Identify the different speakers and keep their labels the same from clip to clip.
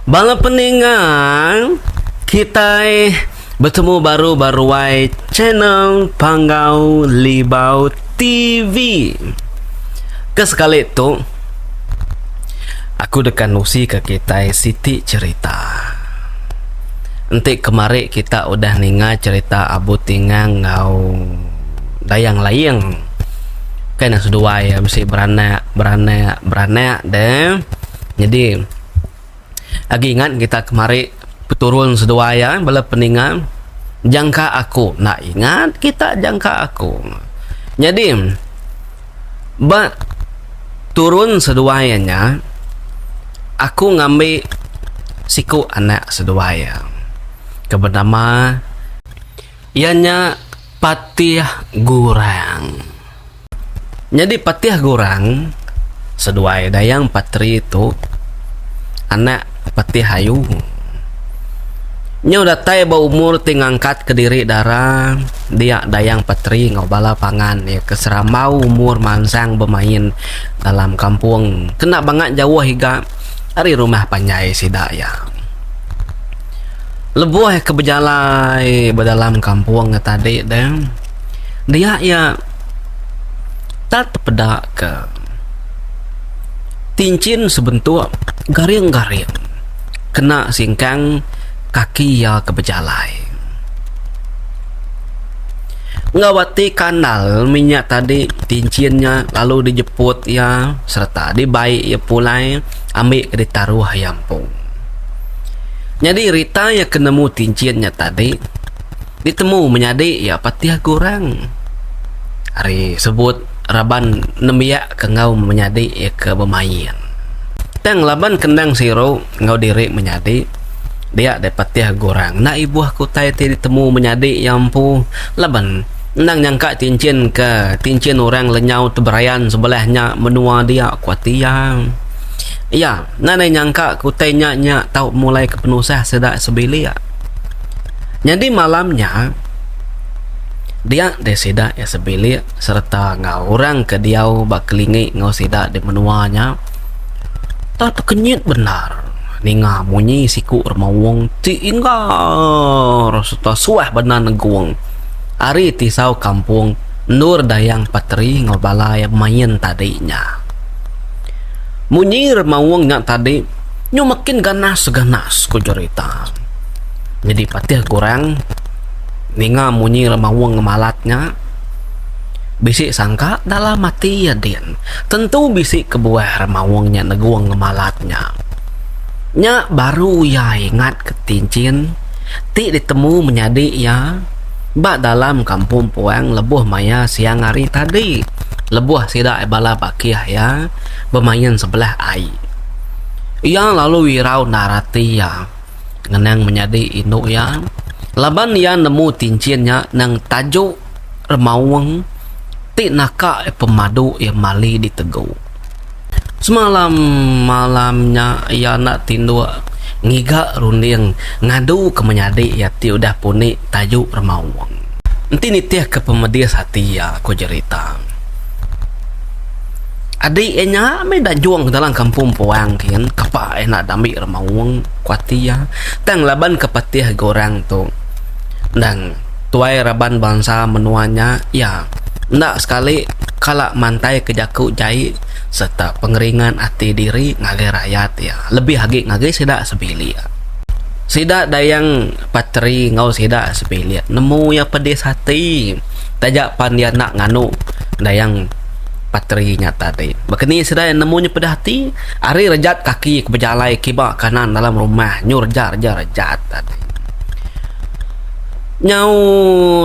Speaker 1: Bala peninga kitai betemu baru ba ruai channel Panggau Libau TV. Ke sekali tu aku deka nusi ke kitai siti cherita. Enti kemari kita udah ninga cherita Abu Tingang enggau Dayang Laing kai ne seduai bisi beranak beranak beranak deh. Nyadi agi ingat kita kemari peturun seduai iya bala peninga jangka aku enda ingat kita jangka aku. Nyadi ba turun seduai iya nya aku ngambi siku anak seduai iya ke benama iya nya Patih Gurang. Nyadi Patih Gurang seduai Dayang Patri tu anak Patih Ayu. Nyau datai ba umur ti ngangkat kediri dara dia Dayang Patri enggau bala pangan iya ke serambau umur mansang bemain dalam kampung kena bangat jauh iga ari rumah panjai sida iya. Lebuh ke bejalai ba dalam kampung tadi deh dia iya tak tepeda ke tinchin sebentuk garing-garing kena singkang kaki iya ke bejalai. Enggau ati kandal minyak tadi tinchin nya lalu dijeput iya sereta dibai iya pulai ambi ke ditaruh iya empu. Nyadi rita iya ke nemu tinchin nya tadi Ditemu menyadi iya patih kurang ari sebut raban nembiak ke enggau menyadi iya ke bemain. Tang laban kendang siru enggau diri menyadi dia deh patih gurang enda ibuh ke utai ti ditemu menyadi iya empu laban endang nyangka tinchin ke tinchin orang lenyau teberayan sebelah nya menua dia ku ati iya. Iya nadai nyangka ke utai nya nya tau mulai ke penusah sida sebilik. Nyadi malam nya, dia deh sida iya sebilik sereta enggau orang ke diau ba kelingi enggau sida di menua nya tak tekenyit bendar ninga munyi siku remaung ti inggar sereta suah bendar negung ari tisau kampung endur Dayang Patri enggau bala iya bemain tadi nya. Munyi remaung nya tadi nyu makin ganas-ganas ku jerita. Nyadi patih kurang ninga munyi remaung ngemalat nya bisi sangka dalam ati iya din tentu bisi kebuah remaung nya negung ngemalat nya. Nya baru iya ingat ke tinchin ti ditemu menyadi iya ba dalam kampung puang lebuh maya siang hari tadi lebuh sida bala bakih iya bemain sebelah ai. Iya lalu irau endar ati iya ngenang menyadi indu iya laban iya nemu tinchin nya nang tajuk remaung ti naka pemadu iya mali ditegu. Semalam malam nya iya enda tinduk ngiga runding ngadu ke menyadi iya ti udah puni taju remaung. Enti nitih ke pemedis ati iya ku jerita. Adi iya nya meh dajung dalam kampung puang kin kapa iya enda dambi remaung ku ati iya. Tang laban ke patih ga orang tu endang tuai raban bansa menua nya iya. Enda sekali kala mantaika jaku jai sereta pengeringan ati diri ngagai rayat iya lebih agi ngagai sida sebilik. Sida Dayang Patri enggau sida sebilik nemu iya pedis ati taja pan iya enda nganu Dayang Patri nya tadi. Baka ni sida iya nemu nya pedis ati ari rejat kaki ke bejalai kiba kanan dalam rumah nyu reja reja rejat tadi. Nyau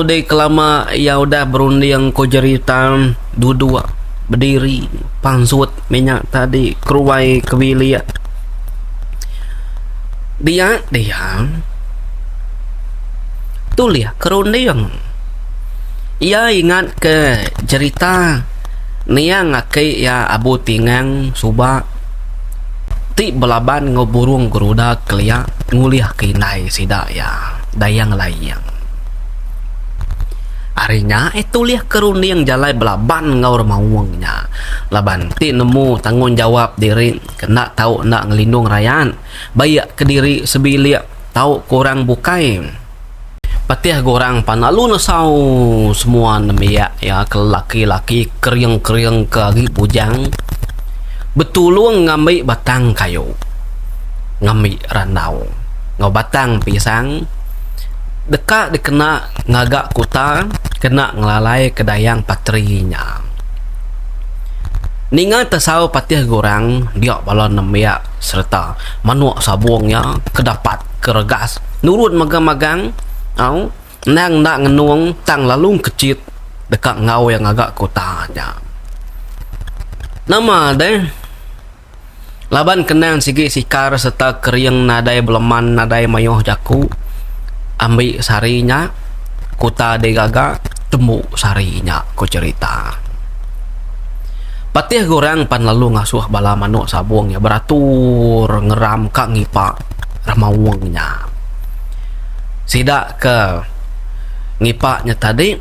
Speaker 1: deh kelama iya udah berunding ko jerita duduk bediri pansut meh nya tadi keruai ke bilik. Dia dia tulih ke runding. Iya ingat ke jerita niang aki iya Abu Tingang suba ti belaban enggau burung geruda kelia ngulih ke indai sida iya. Dayang Laing. Ari nya eh tulih ke runding jalai belaban enggau remaung nya laban ti nemu tanggungjawap diri ke enda tau enda ngelindung rayat baik kediri sebilik tau ke orang bukai. Patih ga orang pan lalu nesau semua nembiak iya ke lelaki-laki kering-kering ke agi bujang betulung ngambi batang kayu ngambi randau enggau batang pisang deka dikena ngaga kuta kena ngelalai ke dayang patri nya. Ninga tesau patih ga orang dia bala nembiak sereta manuk sabung iya ke dapat. Ke regas nurun magang-magang au endang enda ngenung tang lalu engkechit deka enggau iya ngaga kuta nya. Nama deh laban kenang sigi sikar sereta kering nadai beleman nadai mayuh jaku ambi sehari nya kuta digaga tembu sehari nya ku cherita. Patih orang pan lalu ngasuh bala manuk sabung iya beratur ngeram ka ngipa remaung nya. Sida ke ngipa nya tadi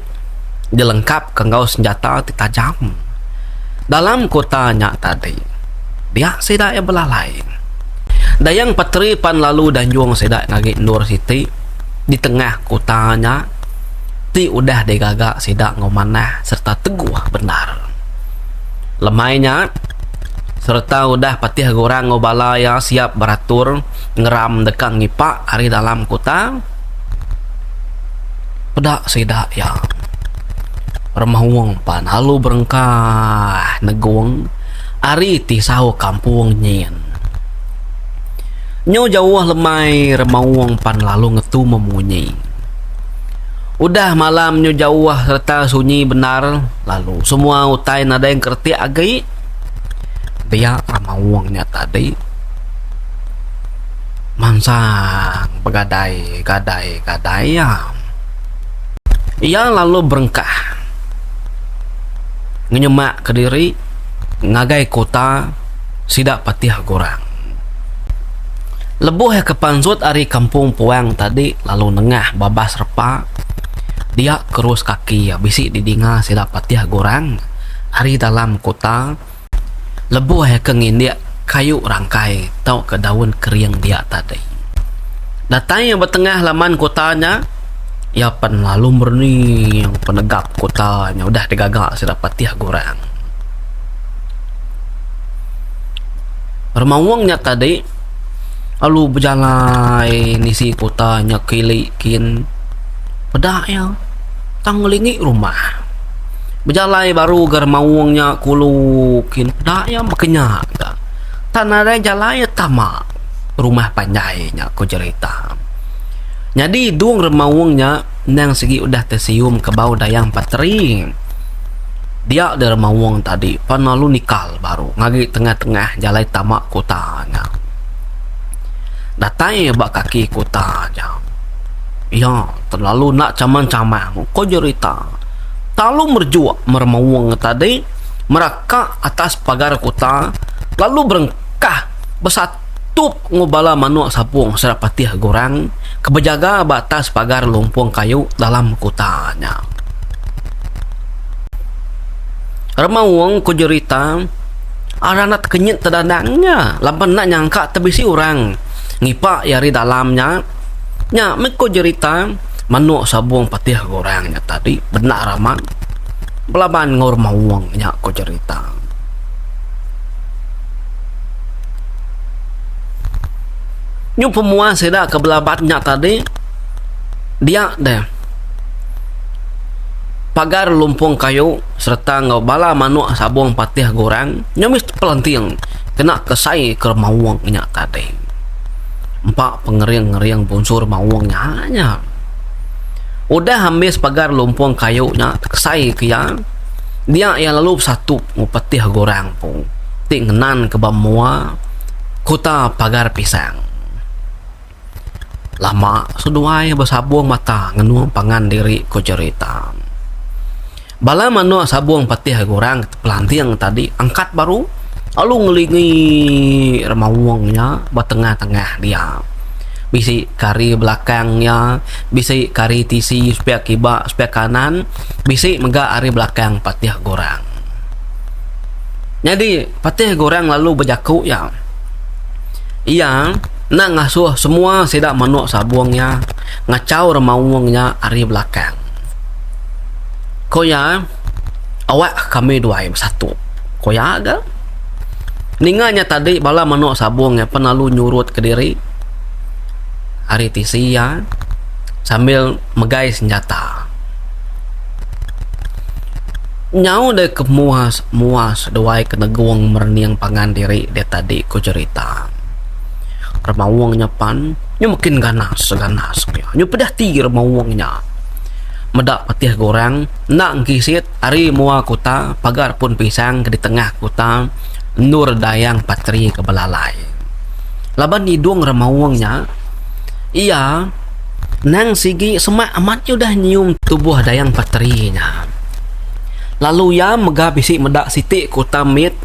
Speaker 1: dilengkapka enggau senjata ti tajam. Dalam kuta nya tadi dia sida iya belalai. Dayang Patri pan lalu danjung sida ngagai endur siti di tengah kuta nya. ti udah digaga sida enggau manah sereta teguh bendar. Lemai nya, sereta udah Patih Gurang enggau bala iya siap beratur ngeram deka ngipa ari dalam kuta, peda sida iya Remaung pan lalu berengkah negung ari tisau kampung nyin. Nyu jauh lemai Remaung pan lalu ngetu memunyi. Udah malam nyu jauh sereta sunyi bendar lalu semua utai nadai engkeretik agi dia remaung nya tadi mansang begadai gadai gadai iya. Iya lalu berengkah ngenyemak kediri ngagai kota sida Patih Gurang. Lebuh iya ke pansut ari kampung puang tadi lalu nengah babas repa, dia kerus kaki iya bisi didinga sida Patih Gurang ari dalam kuta lebuh iya ke ngindik kayu rangkai tauka daun kering dia tadi. Datai iya ba tengah laman kuta nya, iya pan lalu merening penegap kuta nya udah digaga sida Patih Gurang. Remaung nya tadi lalu bejalai nisi kuta nya kili kin peda iya tang ngelingi rumah. Bejalai baru ga remaung nya kulu kin peda iya baka nya ga. Tang nadai jalai iya tama rumah panjai nya ku jerita. Nyadi dung remaung nya endang sigi udah tesium ke bau Dayang Patri. Dia deh remaung tadi pan lalu nikal baru ngagai tengah-tengah jalai tama kuta nya. Datai ba kaki kuta nya, iya terlalu enda chamang-chamang ko jerita. Lalu merejuk meremaung tadi meraka atas pagar kuta lalu berengkah besatup enggau bala manuk sapung sida Patih Gurang ke bejaga ba atas pagar lumpung kayu dalam kuta nya. Remaung ku jerita aran tekenyit tedandang nya laban enda nyangka te bisi orang ngipa iya ari dalam nya. Nya meh ku jerita manuk sabung patih orang nya tadi bendar amat belaban enggau remaung nya ku jerita. Nyu pemuas sida ke belaban nya tadi dia deh. Pagar lumpung kayu sereta enggau bala manuk sabung patih gurang nya mih pelanting kena kesai ke remaung nya tadi. Empa pengering-ngering bunsu remaung nya nya. Udah ambis pagar lumpung kayu nya tekesai ke iya, dia iya lalu besatup enggau patih gurang empu ti ngenan ke ba mua kuta pagar pisang. Lama seduai besabung mata ngenung pangan diri ku jerita. Bala manuk sabung patih gurang tepelanting tadi angkat baru lalu ngelingi remaung nya ba tengah-tengah dia. Bisi ke ari belakang iya, bisi ke ari tisi sepiak kiba sepiak kanan, bisi mega ari belakang Patih Gurang. Nyadi Patih Gurang lalu bejaku iya. Iya enda ngasuh semua sida manuk sabung iya ngachau remaung nya ari belakang. Ku iya, Awak kami duai besatup. Ku iya ga. Ninga nya tadi bala manuk sabung iya pen lalu nyurut kediri ari tisi iya sambil megai senjata. Nyau deh ke muas muas seduai ke negung merening pangan diri deh tadi ku jerita. Remaung nya pan nyu makin ganas ganas pia. Nyu pedih ati remaung nya. Meda patih gorang enda engkisit ari mua kuta pagar pun pisang ke ditengah kuta endur dayang patri ke belalai. Laban idung remaung nya iya Nang sigi semak amat nya udah nyium tubuh Dayang Patri nya. Lalu iya mega bisi meda siti kuta mit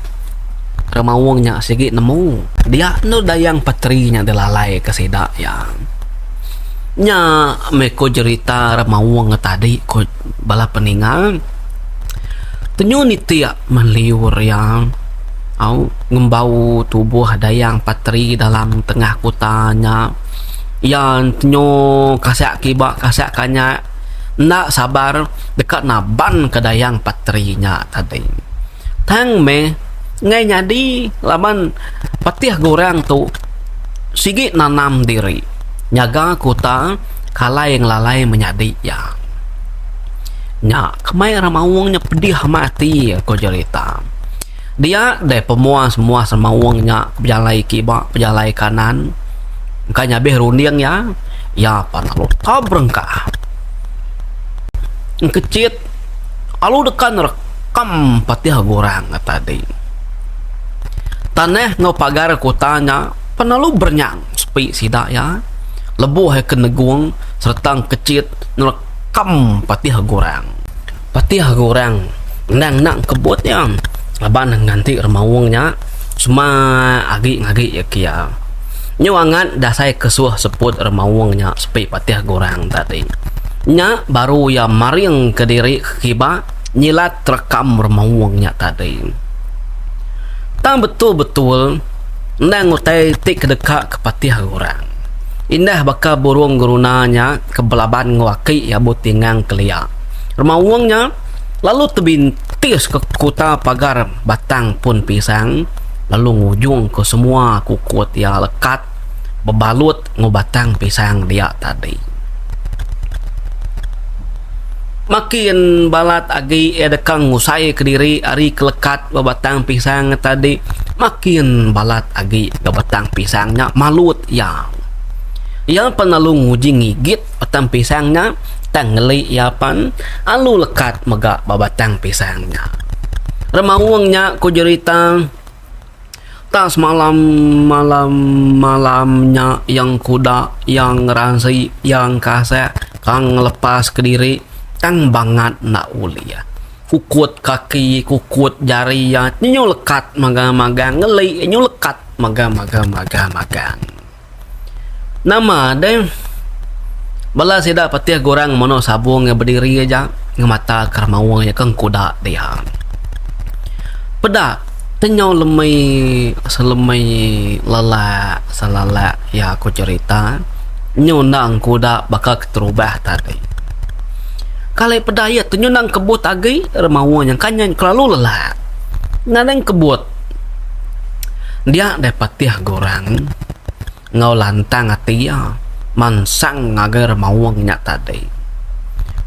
Speaker 1: remaung nya sigi nemu dia endur Dayang Patri nya dilalai ke sida iya. Nya meh ko jerita remaung tadi ko bala peninga. Tenyu nitik meliur iya au ngembau tubuh Dayang Patri dalam tengah kuta nya. Iya nyo kasak kiba kasak kanya enda sabar deka naban ke dayang patri nya tadi. Tang meh enggai nyadi laban patih gurang tu sigi nanam diri nyaga kuta kalai ngelalai menyadi iya. Nya kemai remaung nya pedih amat ati ko jerita. Dia deh pemuas-muas remaung nya bejalai kiba bejalai kanan engka nya abih runding iya, iya pan lalu tau berengkah. Engkechit lalu deka nerekam patih gurang nya tadi. Tanah enggau pagar kuta nya pan lalu berenyang sepi sida iya lebuh iya ke negung sereta engkechit nerekam patih gurang. Patih ga orang endang enda kebut iya laban nganti remaung nya sema agi ngagi iya kia. Nyu angat dasai kesuh seput remaung nya sepi patih ga orang tadi. Nya baru iya maring kediri ke kiba nyilat terekam remaung nya tadi. Tang betul-betul endang utai ti kedeka ke patih ga orang. Indah baka burung geruna nya ke belaban enggau aki iya Butingang kelia. Remaung nya lalu tebintis ke kuta pagar batang pun pisang lalu ngujungka semua kukut iya lekat bebalut enggau batang pisang dia tadi. Makin balat agi iya deka ngusai kediri ari ke lekat ba batang pisang tadi makin balat agi ga batang pisang nya malut iya. Iya pan lalu nguji ngigit batang pisang nya tang ngeli iya pan alu lekat mega ba batang pisang nya. Remaung nya ku jerita tak semalam malam malam nya yang kuda yang ngeransi yang kasak kang ngelepas kediri tang bangat enda ulih. Kukut kaki kukut jari iya nyu lekat magang magang ngeli nyu lekat magang magang magang magang. Nama deh bala sida patih gurang meno sabung iya bediri aja ngemata ke remaung iya ke engkuda dia. Peda tenyau lemai selemai lelak selalak iya ku cherita nyu enda engkuda baka keterubah tadi. Kali peda iya tenyu enda engkebut agi remaung nya kan nya kelalu lelak. Nadai engkebut. Dia deh patih gurang enggau lantang ati iya mansang ngagai remaung nya tadi.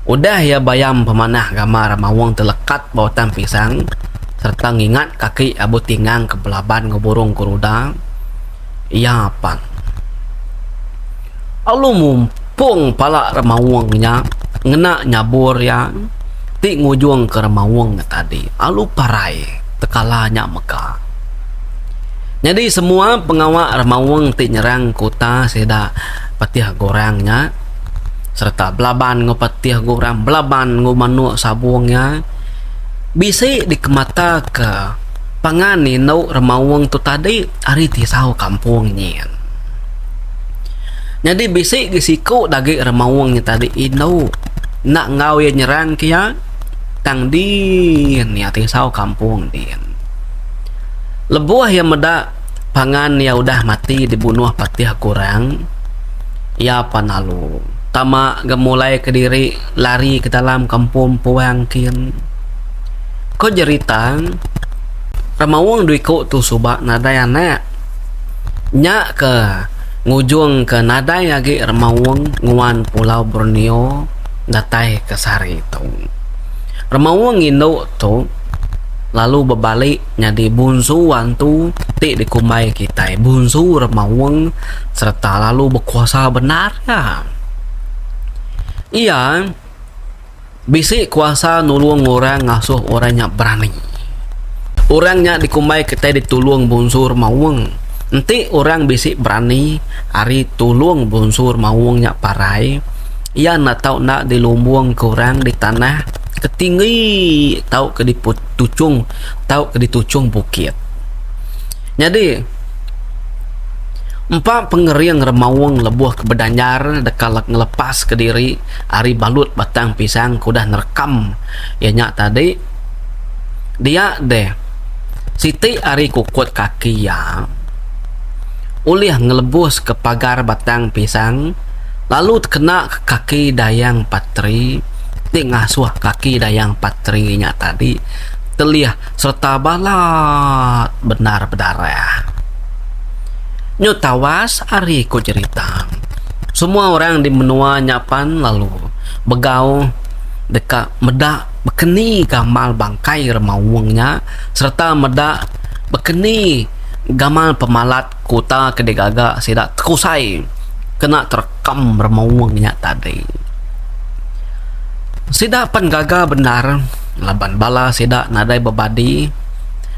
Speaker 1: Udah iya bayam pemanah gamal remaung ti lekat ba batang pisang sereta ngingat kaki abu tingang ke belaban enggau burung geruda, iya pan lalu mumpung pala remaung nya ngena nyabur iya ti ngujungka remaung nya tadi lalu parai tekala nya mega. Nyadi semua pengawa remaung ti nyerang kuta sida Patih Gurang nya sereta belaban enggau Patih Gurang belaban enggau manuk sabung iya bisi dikemataka pangan indu remaung tu tadi ari tisau kampung nyin. Nyadi bisi gi siku da agi remaung nya tadi indu enda enggau iya nyerang ke iya tang din iya tisau kampung din. Lebuh iya meda pangan iya udah mati dibunuh Patih Gurang, iya pan lalu tama ga mulai kediri lari ke dalam kampung puang kin. Ko jerita, remaung dua iku tu suba nadai anak. Nya ke ngujungka nadai agi remaung nguan Pulau Borneo datai ke sehari tu. Remaung indu tu lalu bebali nyadi bunsu antu ti dikumbai kitai bunsu remaung sereta lalu bekuasa bendar iya. Iya. Bisi kuasa nulung orang ngasuh orang nya berani. Orang nya dikumbai kitai ditulung bunsur maung. Enti orang bisi berani ari tulung bunsur maung nya parai, iya enda tau enda dilumbungka orang di tanah ke tinggi tauka dituchung tauka dituchung bukit. Nyadi, empa pengering remaung lebuh ke bedanjar deka ngelepaska diri ari balut batang pisang ke udah nerekam iya nya tadi dia deh siti ari kukut kaki iya ulih ngelebus ke pagar batang pisang lalu tekena ke kaki Dayang Patri ti ngasuh kaki Dayang Patri nya tadi telih sereta balat bendar bedarah. Nyu tawas ari ku jerita. Semua orang di menua nya pan lalu begau deka meda bekeni gamal bangkai remaung nya sereta meda bekeni gamal pemalat kuta ke digaga sida tekusai kena terekam remaung nya tadi. Sida pan gaga bendar laban bala sida nadai bebadi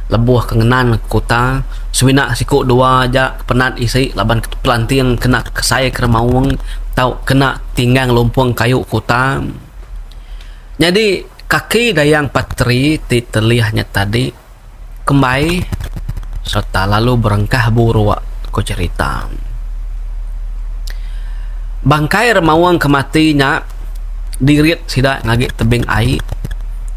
Speaker 1: lebuh ke ngenan kuta semina siku dua aja penat isi laban pelanting kena kesai ke remaung tau kena tinggang lumpung kayu kuta. Nyadi kaki Dayang Patri ti telih nya tadi kembai sereta lalu berengkah buruk ku cherita. Bangkai remaung ke mati nya dirit sida ngagi tebing ai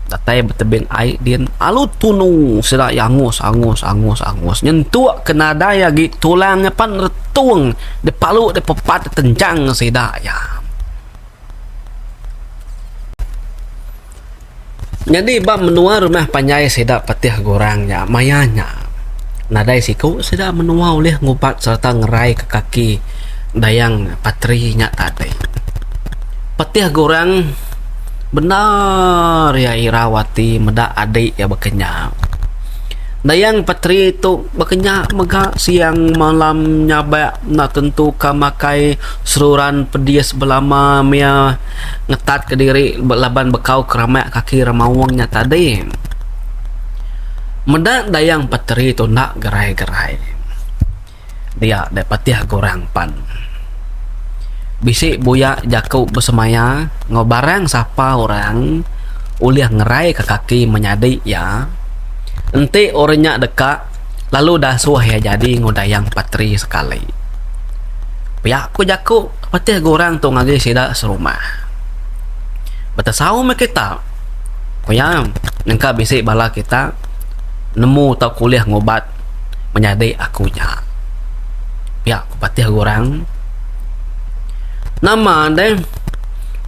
Speaker 1: datai ba tebing ai din alu tunu sida iya angus angus angus angus nyentuk ke nadai agi tulang iya pan retung dipalu dipepat ditenchang sida iya. Nyadi ba menua rumah panjai sida Patih Gurang nya maya nya nadai siku sida menua ulih ngubat sereta ngeraika kaki Dayang Patri nya tadi. Patih Gurang bendar iya irau ati meda adi iya baka nya. Dayang Patri tu baka nya mega siang malam nyabak enda tentu ka makai seruran pedis belama mia ngetat kediri laban bekau keramak kaki remaung nya tadi. Meda Dayang Peteri tu enda gerai-gerai. Dia deh patih gurang pan. Bisi buya jaku besemaya enggau barang sapa orang ulih ngeraika kaki menyadi iya. Enti orang nya deka lalu dasuh iya jadi enggau Dayang Peteri sekali. Pia ku jaku. Patih ga orang tu ngagai sida serumah. Betesau meh kita. Ku iya, nyengka bisi bala kita nemu tauka ulih ngubat menyadi aku nya. Pia ku patih ga orang. Nama deh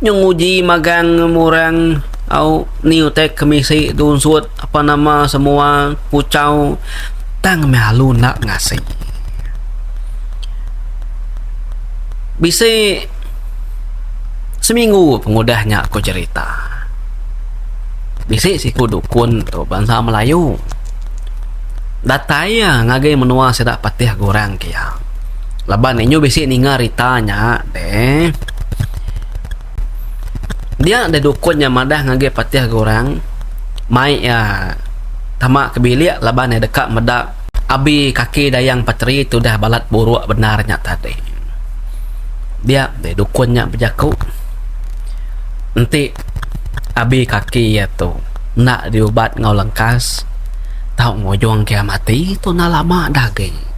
Speaker 1: nyau nguji magang orang au ni utai kemisi tunsut apa nama semua puchau tang meh alu enda ngasi. Bisi seminggu pengudah nya ku cherita. Bisi siku dukun tu bansa Melayu datai iya ngagai menua sida Patih Gurang ke iya. Laban inyu bisi ninga rita nya deh. Dia deh dukun nya madah ngagai Patih Gurang mai iya tama ke bilik laban iya deka meda abi kaki Dayang Patri ti udah balat buruk bendar nya tadi. Dia deh dukun nya bejaku enti abi kaki iya tu enda diubat enggau lengkas tau ngujung ke iya mati tu enda lama da agi.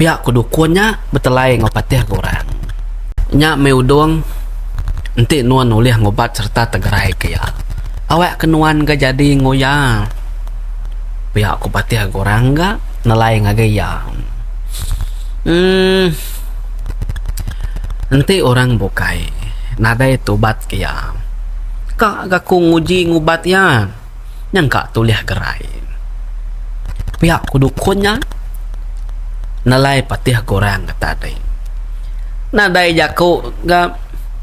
Speaker 1: Pia ku dukun nya betelai enggau Patih Gurang. Nya meh udung enti nuan ulih ngubat sereta tegerai ke iya. Awak ke nuan ga jadi enggau iya. Pia ku Patih Gurang ga nelai ngagai iya. Emm enti orang bukai nadai tubat ke iya. Ka ga ku nguji ngubat iya. Nyangka tulih gerai. Pia ku dukun nya nelai Patih Gurang ke tadi. Nadai jaku ga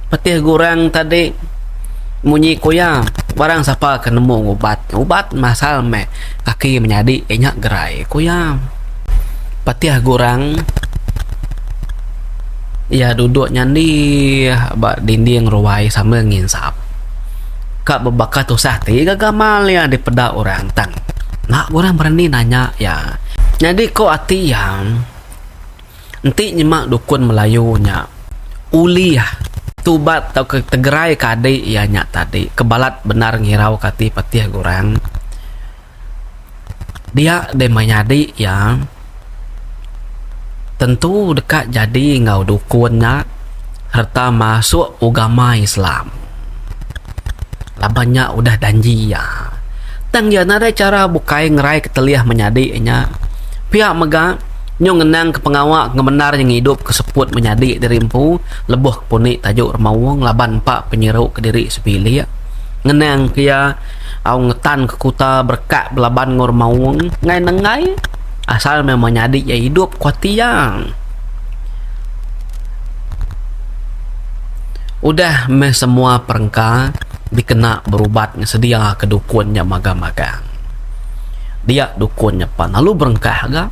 Speaker 1: Patih Gurang tadi munyi ku iya barang sapa ke nemu ngubat ubat masal meh kaki menyadi iya nya gerai ku iya. Patih Gurang iya duduk nyandi ba dinding ruai sambil nginsap. Ka bebaka tusah ti ga gamal iya dipeda orang tang enda orang berani nanya iya. Nyadi ko ati iya enti nyema dukun Melayu nya ulih tubat tauka tegerai ka adi iya nya tadi ke balat bendar ngirau ka ati patih ga orang. Dia deh menyadi iya tentu deka jadi enggau dukun nya sereta masuk ugama Islam. Laban nya udah danji iya. Tang iya nadai chara bukai ngerai ke telih menyadi nya. Pia mega nyu ngenang ke pengawa ngemendar iya ngidup ke seput menyadi diri empu lebuh ke puni taju remaung laban empa penyiru kediri sebilik. Ngenang ke iya Au ngetan ke kuta berekak belaban enggau remaung enggai nenggai asal meh menyadi iya idup ku ati iya. Udah meh semua perengka dikena berubat ngesedia ke dukun nya magang-magang. Dia dukun nya pan lalu berengkah ga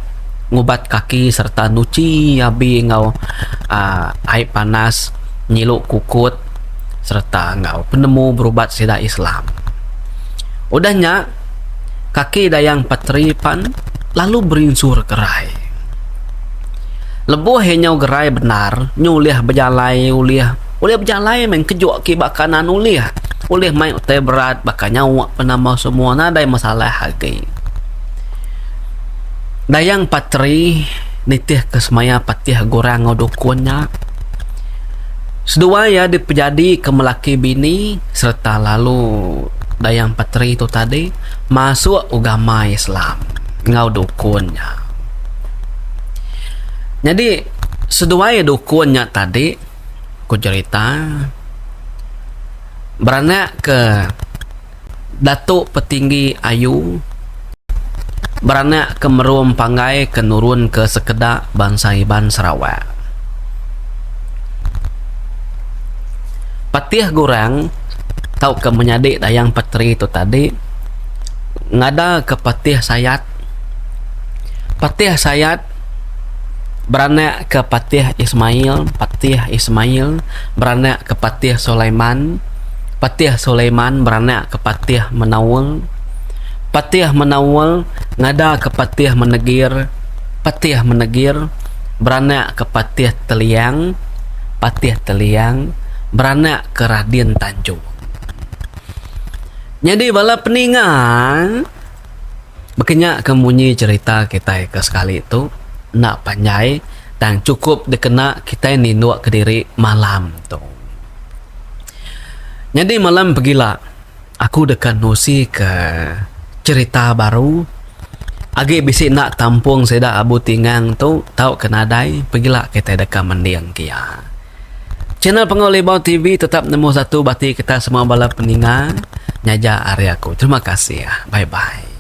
Speaker 1: ngubat kaki sereta nuchi abi enggau aaa ai panas nyilu kukut. sereta enggau penemu berubat sida Islam. Udah nya, kaki Dayang Patri pan lalu berinsur gerai. Lebuh iya nyau gerai bendar, nyu ulih bejalai ulih ulih bejalai meh kejuk kiba kanan ulih. Ulih mai utai berat baka nyawa penama semua nadai masalah agi. Dayang Patri nitihka semaya Patih Gurang enggau dukun nya. Seduai iya dipejadika melaki bini sereta lalu Dayang Patri tu tadi masuk ugama Islam enggau dukun nya. Nyadi seduai dukun nya tadi ku jerita beranak ke Datuk Petinggi Ayu beranak ke Merum Panggai ke nurun ke sekeda bansa Iban Sarawak. Patih Gurang tauka menyadi Dayang Peteri tu tadi ngada ke Patih Sayat. Patih Sayat beranak ke Patih Ismail, Patih Ismail beranak ke Patih Sulaiman, Patih Sulaiman beranak ke Patih Menaul, Patih Menaul ngada ke Patih Menegir, Patih Menegir beranak ke Patih Teliang, Patih Teliang beranak ke Radin Tanjung. Nyadi bala peninga. Baka nya ke munyi cherita kitai ke sekali tu enda panjai tang chukup dikena kitai ninduk kediri malam tu. Nyadi malam pegila aku deka nusi ke cherita baru agi bisi enda tampung sida Abu Tingang tu tauka nadai pegila kitai deka mending ke iya. Channel Panggau Libau TV tetap nemu satu bati kita semua bala peninga nyaja ari aku. Terima kasih. Bye bye.